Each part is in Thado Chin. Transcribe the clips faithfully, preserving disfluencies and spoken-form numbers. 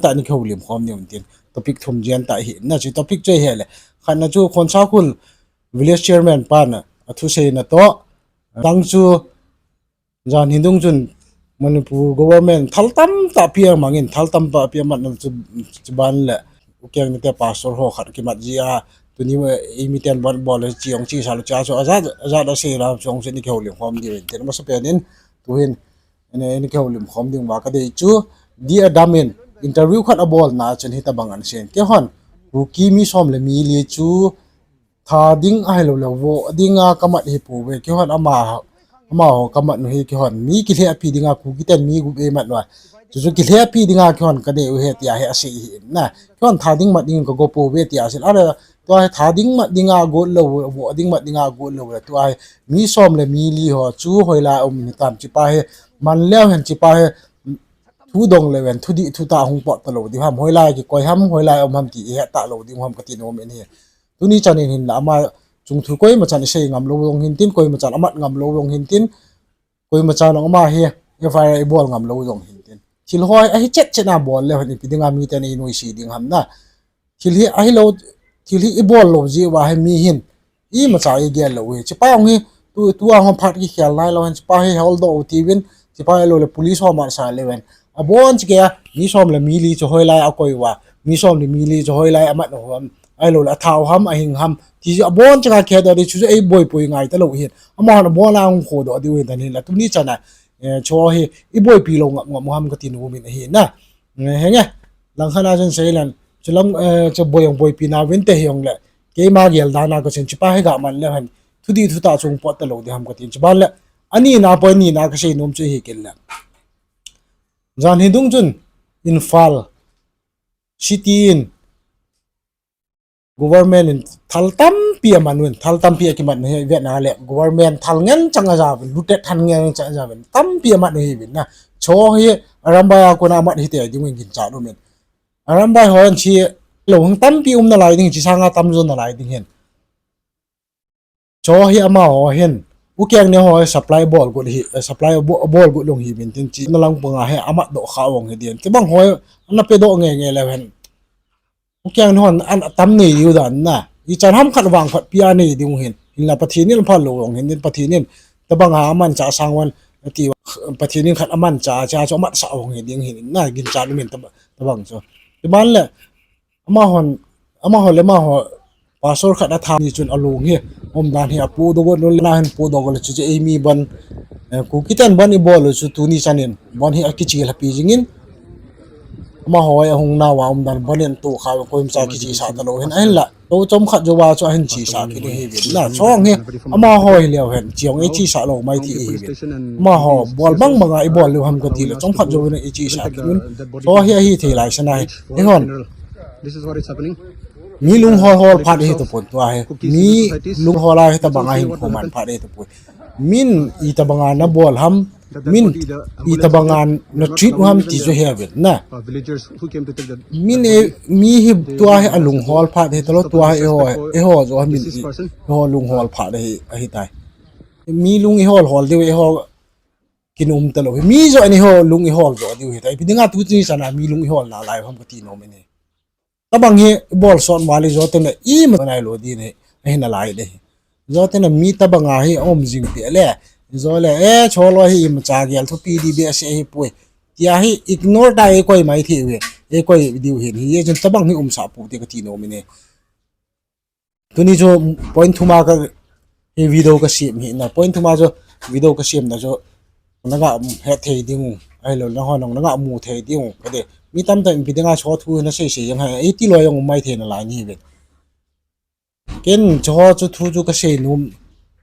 tah ni kihoulim khom ni un tin. Topic thum jen tah hi na chu topic chu hi le. Khatna chu Khonsakhul village chairman pan athuseina toh. Dang chu jan hi dung chun Manipur government thal tamtah pi amangin thal tamtah pi amat na chu, chu ban le. Ukeng ni te pastor ho khat kimat ji a tuni imi ten ban bol chi ong chi sal cha chu ajat ajat a sei la chong chu ni kihoulim khom ni un tin masa penin tuhin Ene, ene kihoulim khom ding uva kadei chu, di adam in interview khat abolna chun hitabang ahin sei. Keihon, Kuki mi som le mi li chu tha ding ahilou le vo dinga kamat hi pouve. Keihon ama, amaho kamat nu hi keihon mi kilhehpi dinga Kuki ten mi gup eimat nu a. Chuchu kilhehpi dinga keihon kanei u ahi tia hi asei hi na. Keihon tha ding mat ding kago pouve tia asei. Ahile tua hi tha ding mat dinga got lou, vo ding mat dinga got lou le tua hi mi som le mi li ho chu hoilai um hitam chipa hi man leu hen chipa hi thu dong leu hen thudih thutah hung pot talou ding ham hoilai kikoi ham hoilai um ham ti ihet talou ding ham kati nom in ahi. Tuni chan in hinla ama chungthu koima chan isei ngam lou jong hin tin koima chan amat ngam lou jong hin tin koima chan ama hi F I R ibol ngam lou jong hin tin thil ho ahi chet chet na bol leu hen ipi dinga miten inuisat ding ham na. Thil hi ahilou, thil hi ibol lou jeh uva hi mi hin imacha igel lou hi. Chipa hung hi tu, tua hung phat kikhel nailou hen chipa hi holdoh u tiuvin chipa ahilou le police ho masa leu hen. Abon chikei a mi som le mi li chu hoilai akoi uva, mi som le mi li chu hoilai amat u ham, ahilou le atha u ham, ahing ham ti chu abon chikei a kihedoh ding chu chu eiboipoi ngai talou hin. Amahon abon a hung khodoh diu hin tan hinla tuni chan a, eh, chu hi iboipi lou ngap ngap u ham kati nom in ahi na. Eh, henge, langkhat a chun seilen, chulam, eh, chu boi jong boipi nauvin te hijongle, keima gel dan a kachun chipa hi gaman leu hen, thudih thutah chu hung pot talou ding ham katin, chuban le, ani na poi ni na kasei nom chu hi kit le. Jan hi dung chun, Imphal City in, government in thal tampi aman uvin, thal tampi akiman hi vetna le, government thal ngen chang ajauvin, looted thal ngen chang ajauvin, tampi aman u hiuvin na. Chu hi, Arambai a kona amat hite ding uvin ginchat umin. Arambai hon chi lou hung tampi um nalai ding, chi sanga tamjo nalai ding hin. Chu hi amaho hin, Ukeng ni ho supply bol got hi, eh, supply bo-, bol got lou hiuvin tin chi nalang panga hi amat doh kha ong hi din. Chubang ho ana pedoh nge nge leu hen. Ukeng ni hon an tam nei diu dan na. Ichan ham khat vangphat pia nei ding hin. Hinla Pathen in phal lou ong hin din Pathen in. Tabanga amanchah sang uvin ati Pathen in khat amanchah cha chu amatsah ong hi ding hin na ginchat umin taba-, tabang chu. Chuban le amahon, amaho le amaho pastor khat atha ni chun alung hi umdan hi apodoh got lou le na hin podoh got le chu chu eimi bon, eh, Kuki ten bon ibol u chu tuni chan in bon hi akichilhapi jingin. Amaho ahung nauva umdan bon in tohkha koimacha kichesah talou hin ahinla. Tou chomkhat jouva chu ahin chesah kit u hiuvin na. Chong hi amaho hileu hen, chi jong eichisah lou mai thei hiuvin. Amaho bol bang banga ibol leu ham kati le chomkhat jouvin eichisah kit un. Chu hi ahithei lai sana hi. Eihon. Mi lunghol hol phat hi tapon tua hi. Mi lunghol a hitabanga hinkho man phat hi tapon. Min itabanga nabol ham. Min itabanga na treat u ham ti chu heuvin na. Min e, mi hi tua hi alunghol phat hi talou tua hi eiho, eiho joh min i, eiho lunghol phat hi, ahitai. Mi lung ihol hol diu eiho kin um talou hi. Mi joh in eiho lung ihol joh diu hitai. Ipi dinga tuchung chana mi lung ihol nalai ham kati nom in ahi. Tabang hi ibol sot val le joten le ima nailou din ahi, ahi nalai le hi. Joten le mi tabanga hi aum jing peh le. Jo le, eh, cholo hi imacha gel thupi di behseh ahipoi. Tia hi ignore ta eikoi mai thei uve. Eikoi diu hin. Hichun tabang hi umsah pou te kati nom in ahi. Tuni chu point thuma ka hi video kasem hi na. Point thuma chu video kasemna chu naga um het thei ding u. Ahilou le nahon jong naga mu thei ding u. Kati. Mi tamtah in ipi dinga chu thu nasei sei jeng ham. Eiti loi jong um mai thei nalai nahiuvin. Ken chuho chu thu chu kasei nom,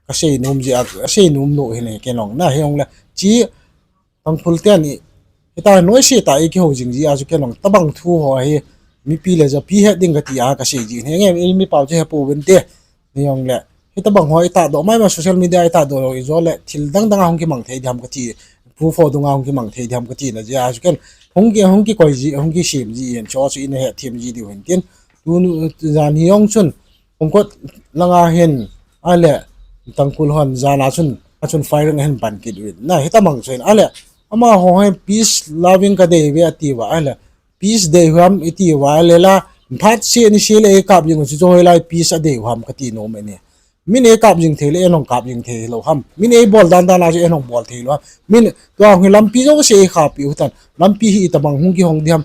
kasei nom jeh a, kasei nom lou hile ken jong na hijongle. Chi Tangkhul ten i, hita noise tah a ikihou jing jeh a chu ken jong tabang thu ho hi mipi le japi het ding kati a kasei jing. Henge, eimi pao chu hepouvin te. Hijongle, hitabang ho itahdoh maimai social media itahdoh lou ijo le thil dang dang a hung kimang thei diham kati. Proof ho dunga hung kimang thei diham katina jeh a chu ken hung ki, hung kikoi ji, hung kisem ji in chu chu ina hetthem ji diu hin tin. Tun jan hi jong chun Pongkot langa hin, ahile, Tangkhul hon, jana chun, achun firing ahin ban kit uvin. Na, hitabang chu hin, ahile, amaho hin peace loving kadei uve atiuva, ahile, Peace dei u ham iti uva le la, phat se ni se le eikap jing u chu chu hoilai peace adei u ham kati nom e ni. Min eikap jing thei le, eihon kap jing thei lou ham. Min eibol dan dan a chu eihon bol thei lou ham. Min tua hi lampi jouse eikhapeh u hitan. Lampi hi itobang hung kihong ding ham.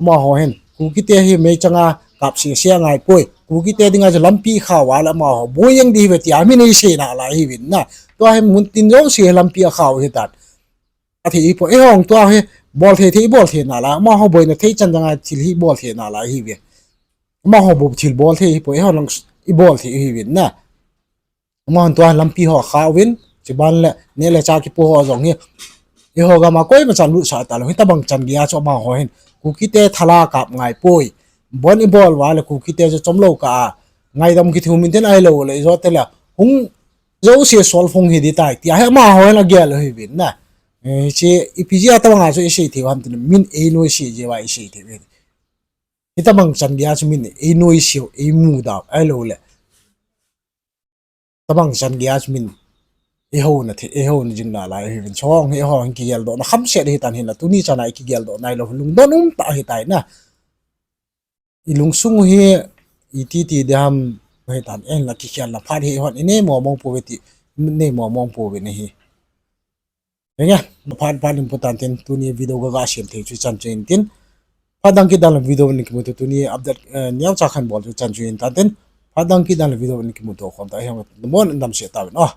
Amaho hin Kukite hi meichanga kap sese angaipoi. Kukite dinga chu lampi khau a le amaho boi jeng ding ahiuve tia min eisei nalai ahiuvin na. Tua hi muntin jouse lampi akhau ahitan. Athei hipoi, eihon tua hi bol thei thei ibol thei nalai, amaho boina thei chan danga thil hi ibol thei nalai ahiuve. Amaho bou thil bol thei hipoi, eihon lang ibol thei ahiuvin na. Amahon tua lampi ho akhauvin, chuban le neh le chah kipo ho jong hi eiho gam a koima chan lutsah talou, hitobang chan geiya chu amaho hin Kukite thala kap ngaipoi. Bon ibol uva le Kukite chu chomlou kah a ngaidam kithumin tin, ahilou le ijou tile hung jouse solve hung hi ding tai tia hi amaho hin agel u ahiuvin na. Hiche ipi jeh a tobanga chu isei thei u ham tile, min einoise jeh uva isei thei u ahi. Hitobang chan geiya chu min einoise u, eimudau ahiloule tobang chan geiya chu min eihouna thei, eihouna jing nalai ahiuvin. Chuhong hi eiho hin kigeldohna khamset ahitan, hinla tuni chana ikigeldoh nailou, lungdon umtah ahitai na. Ilungsung u hi iti ti ding ham, ahitan, eihon la kikhelna phat hi eihon inei momong pouve ti, inei momong pouvin ahi. Henge, phat phat in pu tantin, tuni video ga ga sem thei chu ichan chu intin. Phat dang kit dan le video in kimuto, tuni update neocha khat bol chu ichan chu in tantin. Phat dang kit dan le video in kimuto khom ta, eihon damsel tauvin o.